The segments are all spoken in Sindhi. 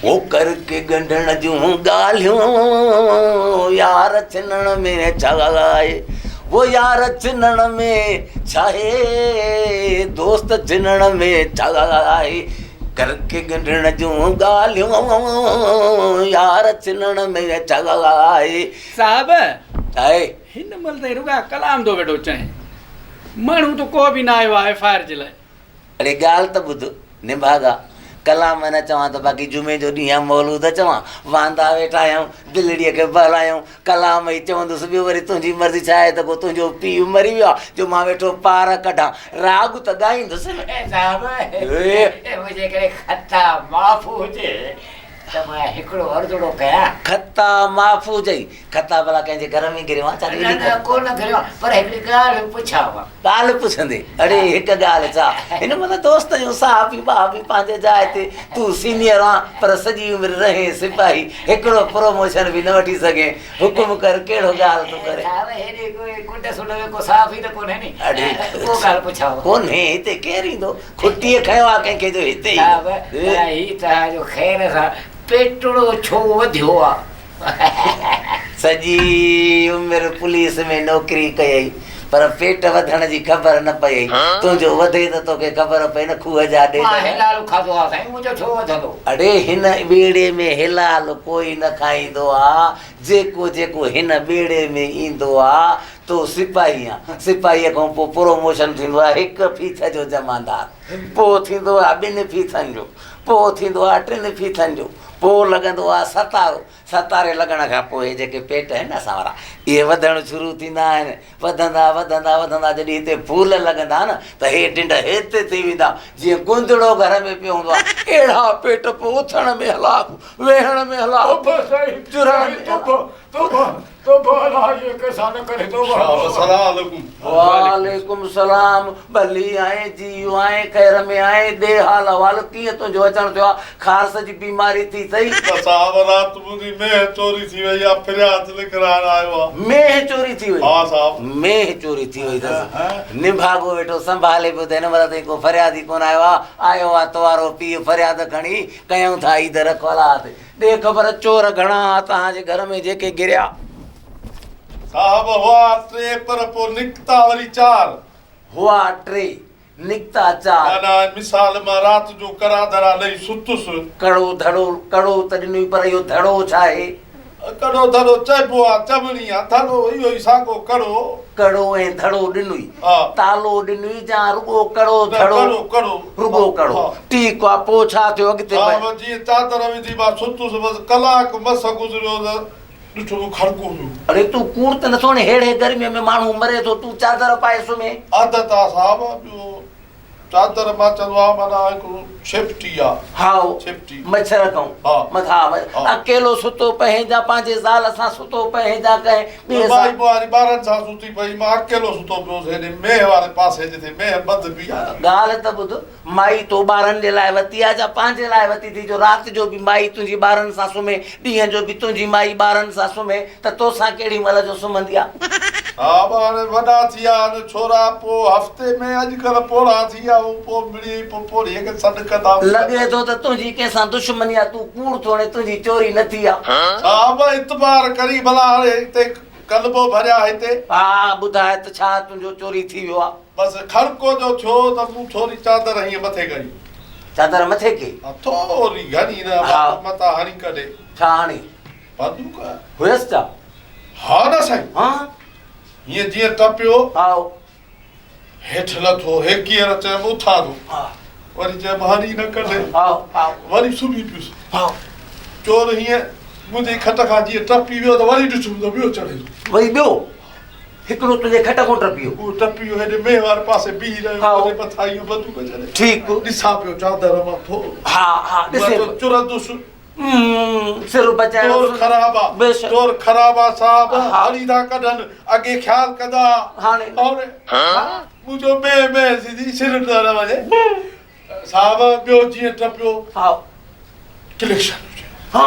او ڪرڪي ڳنڍڻ جون ڳالهيون يار ڇنڻ ۾ ڇا آهي او يار ڇنڻ ۾ ڇاهي دوست ڇنڻ ۾ ڇا آهي ڪرڪي ڳنڍڻ جون ڳالهيون يار ڇنڻ ۾ ڇا آهي. صاحب! آهي. هن مهل تائين رڳا ڪلام ٿو ويٺو چئين. ماڻهو ته ڪو به نه آيو آهي ايف I R جي لاء. اڙي ڳالهه ته ٻڌ نڀاڳا، ڪلام نه چوان ته باقي جمعي جو ڏينهن آ مولود چوان، واندا ويٺا آهيون، دلڙيء کي بهلايون، ڪلام ئي چوندس، ٻيو وري تنهنجي مرضي ڇا آهي ته ڪو تنهنجو پيء مري ويو آ جو مان ويٺو پار ڪڍان، راڳ ته ڳائيندس نه. صاحب منهنجي ڪري خطا معاف هجي ته مان هڪڙو عرضڙو ڪيان. خطا معاف هجئي، خطا ڀلا ڪنهن جي گهر ۾ گهريو آ ڇا؟ نه نه ڪو نه گهريو آ پر هڪڙي ڳالهه پڇان. ڳالهه پڇندي؟ اڙي هڪ ڳالهه ڇا؟ هن مهل دوست آهيون صحافي ٻحافي پنهنجي جاء تي تون سينيئر آن پر سڄي عمر رهين سپاهي هڪڙو پروموشن به نه وٺي سگهين حڪم ڪر ڪهڙو ڳالهه ٿو ڪرين. صاحب هيڏي ڪوئي ڪنڊ سنڊ ۾ ڪو صحافي ته ڪونهي ني اڙي ڪو ڳالهه پڇان. ڪونهي هتي ڪير ايندو کٽيء کنيو آ ڪنهن کي جو هتي صاحب ايندو. هي توهان جو خير سان پيٽڙو ڇو وڌيو آ. سڄي عمر پوليس ۾ نوڪري ڪيئي پر پيٽ وڌڻ جي خبر نه پيئي. تنهنجو وڌي ته توکي خبر پئي نه کوهه جا ڏيڍ. مان حلال کاڌو آ سائين منهنجو ڇو وڌندو. اڙي هن ٻيڙي ۾ حلال ڪوئي نه کائيندو آ. جيڪو جيڪو هن ٻيڙي ۾ ايندو آ تو سپاهي آن. سپاهيء کان پوء پروموشن ٿيندو آ هڪ ڦيٿ جو جمعدار. پوء ٿيندو آ ٻن ڦيٿن جو. پوء ٿيندو آ ٽن ڦيٿن جو. پوء لڳندو آ ستارو. ستاري لڳڻ کان پوء اهي جيڪي پيٽ آهن نه اسان وارا، اهي وڌڻ شروع ٿيندا آهن. وڌندا وڌندا وڌندا جڏهن هتي ڦول لڳندا نه ته هي ڍنڍ هتي ٿي ويندا، جيئن گوندڙو گهر ۾ پيو هوندو آ. اهڙا پيٽ پوء اٿڻ ۾ هلاک، ويهڻ ۾ هلاک، چرڻ ۾ هلاک. توبه توبه الله جي ڪنهن سان نه ڪري توبه. السلام عليڪم. وعليڪم السلام ڀلي آئين جي آئين خير ۾ آئين ڏي حال احوال ڪيئن تنهنجو اچڻ ٿيو آ خارس جي بيماري ٿي اٿئي. نه صاحب رات منهنجي مينهن چوري ٿي وئي آ فرياد لکرائڻ آيو آ. مينهن چوري ٿي وئي. ها صاحب. مينهن چوري ٿي وئي اٿس نڀاڳو ويٺو سنڀالي پيو ته هن مهل تائين ڪو فريادي ڪونه آيو آ آيو آ توارو پيء فرياد کڻي ڪيائون ٿا عيد رکوالا تي ڏي خبر چور گهڻا ها توهان جي گهر ۾ جيڪي گريا؟ صاحب هئا ٽي پر پوء نڪتا وري چار. هئا ٽي، نڪتا چار. معنيٰ مثال مان رات جو ڪرا ڌڙا ڏئي ستس. ڪڙو ڌڙو، ڪڙو ته ڏنوئي پر اهو ڌڙو ڇا آهي؟ ڪڙو ڌڙو چئبو آ، چوڻي آ، ڌڙو اهو ئي ساڳو ڪڙو. ڪڙو ۽ ڌڙو ڏنوئي. ها. تالو ڏنوئي جا رڳو ڪڙو نه ڌڙو؟ ڪڙو ڪڙو. رڳو ڪڙو. ها. ٺيڪ آ، پوء ڇا ٿيو اڳتي؟ صاحب جيئن چادر وڌي مان ستس بس ڪلاڪ مس گذريو ته ڏٺو ته کڙڪو ٿيو. اڙي تون ڪوڙ ته نٿو هڻين، ههڙي گرميء ۾ ماڻهو مري ٿو، تون چادر پائي سمهين. عادت آ صاحب، ٻيو چادر مان چوندو آهيان معنيٰ هڪڙو ڇيپٽي آ. هائو، ڇيپٽي. مڇر کئون. ها. مٿان ها. اڪيلو ستو پئين جا پنهنجي زال سان ستو پئين جا ڪنهن ٻئي سان. مائي ٻوهاري ٻارن سان ستي پئي، مان اڪيلو ستو پيو هوس هيڏي مينهن واري پاسي جتي مينهن ٻڌبي آ نه. ڳالهه ته ٻڌ، مائي تو ٻارن جي لاء وتي آ جا پنهنجي لاء وتي ٿي جو رات جو به مائي تنهنجي ٻارن سان سمهي، ڏينهن جو به تنهنجي مائي ٻارن سان سمهي ته توسان ڪهڙي مهل جو سمهندي آ. ها به هاڻي وڏا ٿي ويا آهن ڇورا پوء هفتي ۾ اڄڪلهه پوڙها ٿي ويا هو پوء مڙيئي پوء پوڙهي کي سڏ ڪندا هو. لڳي ٿو ته تنهنجي ڪنهن سان دشمني آ تون ڪوڙ ٿو هڻين تنهنجي چوري نه ٿي آ. ها به اعتبار ڪرين ڀلا هاڻي هتي ڪلبو ڀريا هتي. ها ٻڌاء ته ڇا تنهنجو چوري ٿي ويو آ. بس کڙڪو جو ٿيو ته مون ٿوري چادر هيئن مٿي ڪئي. چادر مٿي ڪئي؟ ها ٿوري گهڻي نه متان هڻي ڪڍي. ڇا هڻي؟ بندوق. هيس ڇا؟ ها نه سائين. ها؟ هيئن جيئن ٽپيو. هائو. هيٺ لٿو، هيڪيئر چيم اٿان ٿو. ها. وري چيم هڻي نه ڪڍي. هائو هائو. وري سمهي پيس. هائو. چور هيئن منهنجي کٽ کان جيئن ٽپي ويو ته وري ڏٺم ته ٻيو چڙهي ٿو. وري ٻيو؟ هڪڙو تنهنجي کٽ کان ٽپي ويو. اهو ٽپي ويو هيڏي مينهن واري پاسي بيهي رهيو. هائو. منهنجي مٿان اهو بندوق جهلي. ٺيڪ. ڏسان پيو چادر مان ٿورو. ها ها ڏسين مان چيو چرندس. سر بچائڻ دور خراب آ. بيشڪ. دور خراب آ صاحب. ها. هڻي ٿا ڪڍن. اڳي خيال ڪندا ها. هاڻي. هاڻي. منهنجو مينهن مينهن ٿيندي سر نه وڃي. صاحب ٻيو جيئن ٽپيو. ها. ڪليڪشن هجي. ها.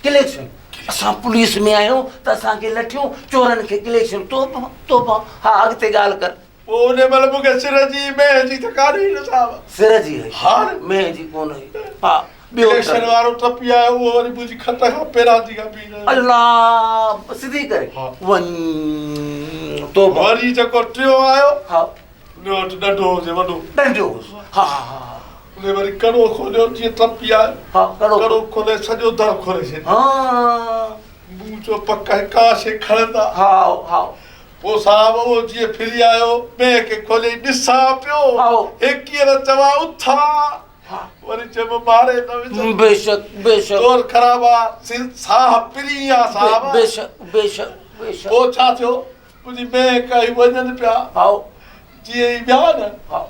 ڪليڪشن اسان پوليس ۾ آهيون ته اسان کي لٺيون چورن کي ڪليڪشن توبه توبه ها اڳتي ڳالهه ڪر. پوء انهي مهل مون کي سر جي مينهن جي ته ڪانه هئي نه صاحب. سر جي هئي ها مينهن جي ڪونه هئي ها. ٻيو اليڪشن وارو ٽپي آيو اهو وري منهنجي کٽ کان پيراندي کان بيهي رهيو. الله سڌي ڪري وڃ توبه. وري جيڪو ٽيون آيو ها. ان وٽ ڏنڊو هجي وڏو. ڏنڊو هوس ها ها ها. ان وري ڪڙو کوليو جيئن ٽپي آيو. ها ڪڙو. ڪڙو کولي سڄو در کولي ڇڏيو. ها. مون چيو پڪ هي ڪا شيء کڻندا. ها ها. پوء صاحب اهو جيئن ڦري آيو مينهن کي کولي ڏسان پيو هي ڪيئن نه چوان اٿان. وري چيم ماري نه وجهن. بيشڪ بيشڪ. طور خراب آ ساهه پرين آ صاحب. بيشڪ بيشڪ بيشڪ. پوء ڇا ٿيو منهنجي مينهن ڪاهي وڃن پيا. هائو. جيئن ئي ويا نه هائو.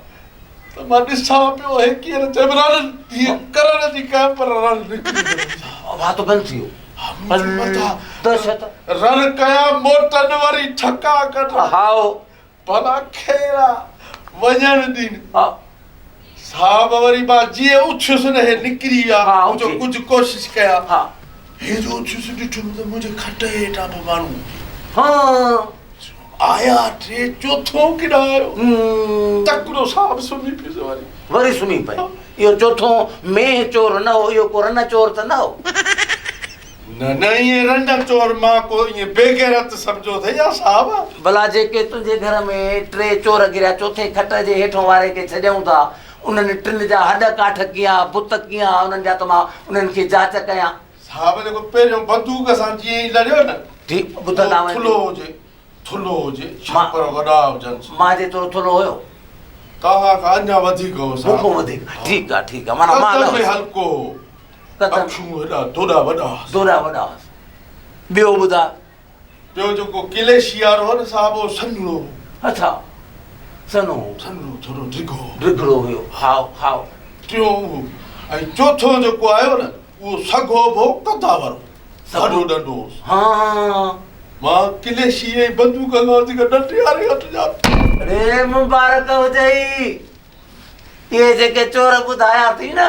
ته مان ڏسان پيو هي ڪيئن نه چيم رن جيئن ڪرڻ جي ڪيم پر رن نڪري ويو. وات بند ٿي ويو. دهشت. رن ڪيا موٽن وري ٺڪا ڪڍ. هائو. ڀلا خير آ، وڃڻ ڏين. ها. صاحب وري مان جيئن اٿيس نه هي نڪري ويا. ها، مون چيو اٿي. ڪجهه ڪوشش ڪيان. ها. هي جو اٿيس ڏٺم ته منهنجي کٽ هيٺان ٻه ماڻهو. ها. آيا ٽي چوٿون ڪيڏانهن آيو. هم. تڪڙو صاحب سمهي پيس وري. وري سمهي پئي. اهو چوٿون مينهن چور نه هو، اهو ڪو رن چور ته نه هو. نه نه ائين رنڊ چور مان ڪو ائين بيغيرت سمجهو اٿئي يا صاحب. ڀلا جيڪي تنهنجي گهر ۾ ٽي چور گريا چوٿين کٽ جي هيٺون واري کي ڇڏيائون ٿا انهن ٽن جا هڏ ڪاٺ ڪيئن آ بت ڪيئن آ انهن جا ته مان انهن کي جاچ ڪيان. صاحب جيڪو پهريون بندوق سان جيئن ئي لڙيو نه ٺيڪ ٻڌندا اهو وڃ. ٿلهو هجي ٿلهو هجي ڇاپر وڏا هجنس. مان جيترو ٿلهو هيو. توهان کان اڃا وڌيڪ هو مون صاحب. کان وڌيڪ ٺيڪ آ ٺيڪ آ معنيٰ مان نه قد ۾ هوس. هلڪو هو. قد ۾. اکيون هيڏا دوڏا وڏا هئس. دوڏا وڏا هئس. ٻيو ٻڌاء. ٻيو جيڪو ڪليشي وارو هو نه صاحب اهو سنهڙو هو. اڇا سنهو هو. سنهڙو ٿورو ڊگهو هو. ڊگهڙو هيو هائو هائو. ٽيون اهو ۽ چوٿون جيڪو آيو نه اهو سگهو به هو قداور هو. وڏو ڏنڊو هوس. ها. مان ڪليشي ۽ بندوق کان وڌيڪ ڏنڊي واري هٿ ڄاتو. اڙي مبارڪ هجئي. اهي جيڪي چور ٻڌايا اٿئي نه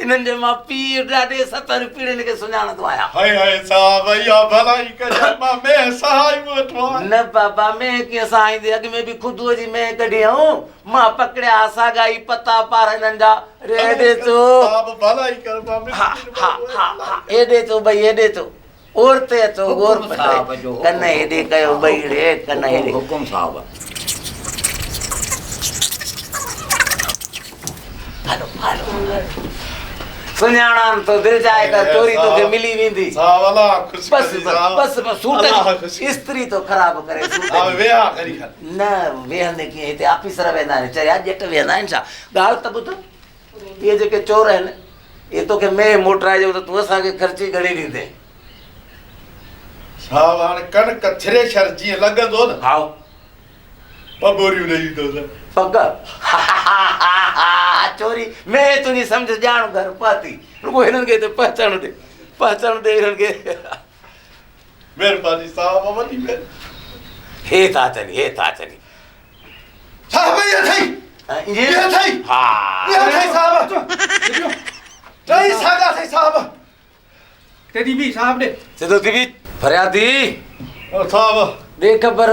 انهن جي مان پيء ڏاڏي ستن پيڙهين کي سڃاڻندو آهيان. هائي هائي صاحب اها ڀلائي ڪجانء مان مينهن سهائي ويٺو آهيان. نه بابا مينهن ڪيئن سهائيندي اڳ ۾ به خدوء جي مينهن ڪڍي هئون مان پڪڙيا ها ساڳا ئي پتا پار انهن جا ري هيڏي اچو. صاحب ڀلائي ڪر مان ها ها ها ها هيڏي اچو ٻئي هيڏي اچو اور تي اچو غور حڪم صاحب جو ڪن هيڏي ڪيو ٻئي ڙي ڪن هيڏي. حڪم صاحب. هلو هلو سڃاڻان ٿو دل چاهي ته چوري توکي ملي ويندي. صاحب الله خوش بس ڪري بس صاحب بس بس سوٽ الله خوش جي استري ٿو خراب ڪري سوٽ صاحب جي. ويهان گهڙي کن. نه ويهندي ڪيئن هتي آفيسر ويهندا آهن چريا ڄٽ ويهندا آهن ڇا ڳالهه ته ٻڌ اهي جيڪي چور آهن اهي توکي مينهن موٽرائي ڏيون ته تون اسان کي خرچي گهڻي ڏيندين. صاحب هاڻي ڪڻڪ ٿريشر جيئن لڳندو نه. هائو. ٻه ٻوريون ڏئي ايندوس. پڪ؟ چوري مينهن تنهنجي سمجهه ڄاڻ گهر پهتي. رڳو هنن کي هتي پهچڻ ڏي. پهچڻ ڏي هنن کي. مهرباني صاحب وڏي مهرباني. هي ٿا اچن هي ٿا اچن. صاحب هي اٿئي. ائين؟ هي اٿئي. ها. هي اٿئي صاحب. ٽئي ساڳا اٿئي صاحب. تيڏي بي صاحب ڏي. سڌو ٿي بيھ. فريادي. او صاحب. ڏي خبر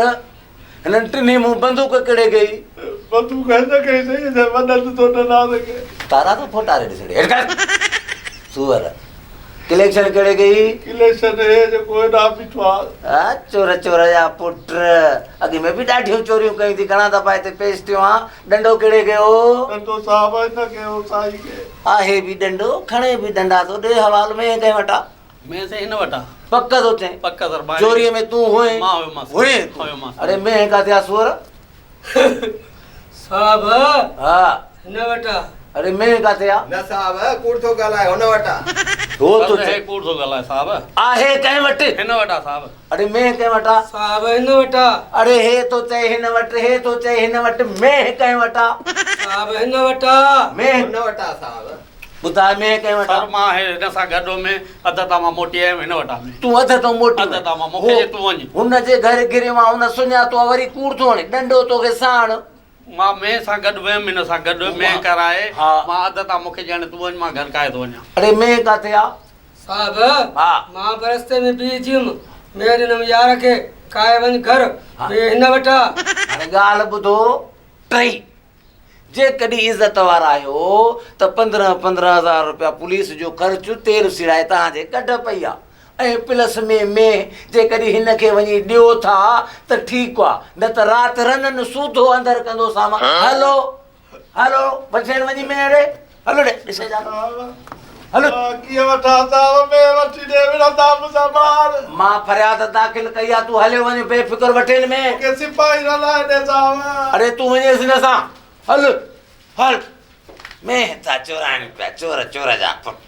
هنن ٽنهي مون بندوق ڪهڙي ڪئي؟ بندوق هن ڪئي سائين جنهن وڏن ٿو ڏنا ته. تارا ٿو ڦوٽاري ڏس ڙي. هيٺ ڪر. سوئر. ڪليڪشن ڪهڙي ڪئي؟ ڪليڪشن هي جيڪو هيڏانهن بيٺو آ. ها چور چور جا پٽ. اڳ ۾ به ڏاڍيون چوريون ڪيون ٿي گهڻا دفعا هتي پيش ٿيو آن. ڏنڊو ڪهڙي ڪيو؟ ڏنڊو صاحب هن ڪيو سائين کي. آهي به ڏنڊو، کڻي به ڏنڊا ٿو ڏي حوال مينهن ڪنهن وٽ آ؟ مينهن سائين هن وٽ آ. پڪ ٿو چئين؟ پڪ سر مان چوريء ۾ تون هئين؟ مان هيومانس. هئين تون؟ هيومانس. اڙي مينهن ڪاٿي آ سوئر؟ صاحب ها. هن وٽ آ. اڙي مينهن ڪاٿي آ؟ نه صاحب ڪوڙ ٿو ڳالهائي هن وٽ آ. هو ٿو سر چئي. هي ڪوڙ ٿو ڳالهائي صاحب. آهي ڪنهن وٽ؟ هن وٽ آ صاحب. اڙي مينهن ڪنهن وٽ آ؟ صاحب هن وٽ آ. اڙي هي ٿو چئي هن وٽ، هي ٿو چئي هن وٽ، مينهن ڪنهن وٽ آ؟ صاحب هن وٽ آ. مينهن هن وٽ آ صاحب. ٻڌاء مينهن ڪنهن وٽ آ؟ سر مان هن سان گڏ هوم اڌ تان مان موٽي آيم هن وٽ آ مينهن. تون اڌ تان موٽي اڌ تان مان مون کي چئي تون وڃ. هن جي گهر گهريو آ هن سڃاتو آ وري ڪوڙ ٿو هڻي ڏنڊو توکي ساڻ. مان مينهن سان گڏ ويم هن سان گڏ مينهن ڪرائي ها. مان اڌ تان مون کي چئي هاڻي تون وڃ مان گهر ڪاهي ٿو وڃان. اڙي مينهن ڪاٿي آ؟ صاحب! ها. مان به رستي ۾ بيهجي ويم. مينهن ڏنم يار کي، ڪاهي وڃ گهر، مينهن هن وٽ آ. هاڻي ڳالهه ٻڌو ٽئي. جيڪڏهن عزت وارا آهيو ته 15 15 هزار رپيا پوليس جو خرچ تيل سيڙائي توهان جي ڪڍ پئي آ ۽ پلس ۾ مينهن جيڪڏهن هن کي وڃي ڏيو ٿا ته ٺيڪ آ نه ته رات رنن سوڌو اندر ڪندوسانو. هلو هلو وٺين وڃي مينهن ڙي هلو ڙي ڏسي جا هلو. ڪيئن وٺان صاحب مينهن وٺي ڏي وڙهندا مون سان ٻار. مان فرياد داخل ڪئي آ تون هليو وڃ بي فڪر وٺين مينهن. مون کي سپاهي رلائي ڏي صاحب. اڙي تون وڃيس هن سان هل هل مينهن ٿا چورائن پيا چور چور جا پٽ.